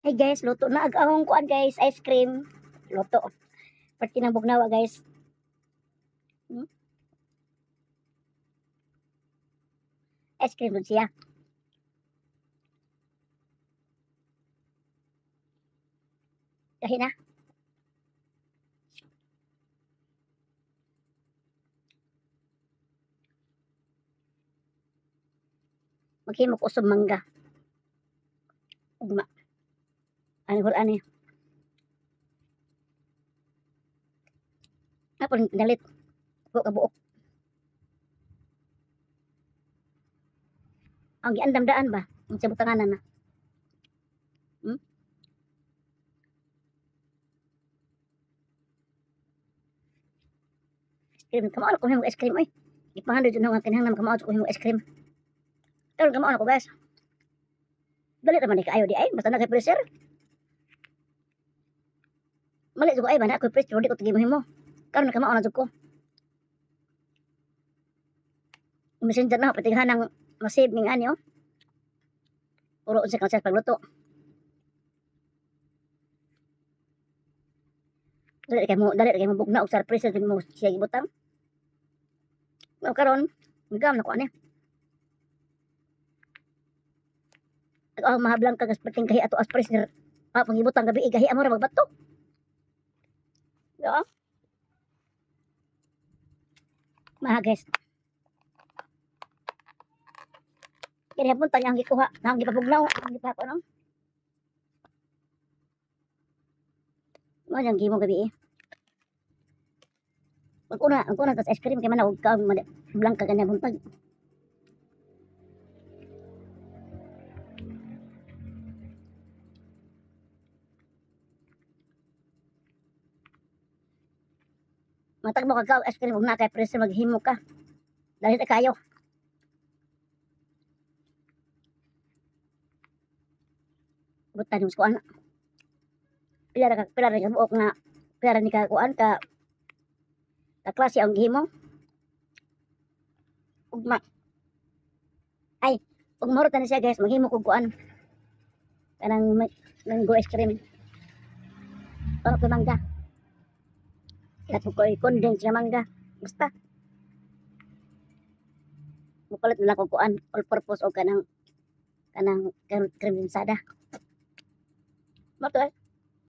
Hey guys, luto na ag ahong kuan guys, ice cream. Luto. Parte ng bugnawa, guys. Ice cream dun siya. Kahi na. Maghimo ko usab mangga. Ugma. Ano ko ani? Apon dalit. Buok ka buok. Ang giandam daan ba? Ang sa butanganan na. Ice cream. Kamao na ko himo ice cream oy. Gipahandod jud nga kinahanglan kamao ko himo ice cream. Karon kamao na ko, guys. Dali ra man ni kaayo di ay basta na kay freezer. Mali jud ko ay ba na ako freezer pero di ko tigi mo. Karon kamao na jud ko. Messenger na patighan ng masave ning ani oh. Puro unsa ka sa pagluto. Dali kay mo bugna og sa freezer mo siya gibutang. No karon, gam na ko ani. Ag mahablang ka gas perting kahi ato as freezer. Pa pangibutang gabi gahi amo ra magbato. Do. Maha guys. Kaya punta niya ang gikuha, ang gipabugnaw, ang gipako no. Mo yang gimo gabi eh. Pag una tas ice cream kay man og ka blanka kanya buntag. Matag mo kag ice cream ug na kay freezer maghimo ka. Dali ta kayo. Butan mo kuan. Pila ra ka buok nga pila ra ni ka kuan ka ka klase ang gihimo. Ugma. Ay, ug mahurot na siya guys, maghimo kog kuan. Kanang mango ice cream. Para ko mangga. Kaya ko condense nga mangga. Basta. Mupalit na lang kog kuan, all purpose o kanang kanang cream sada. Mo to eh.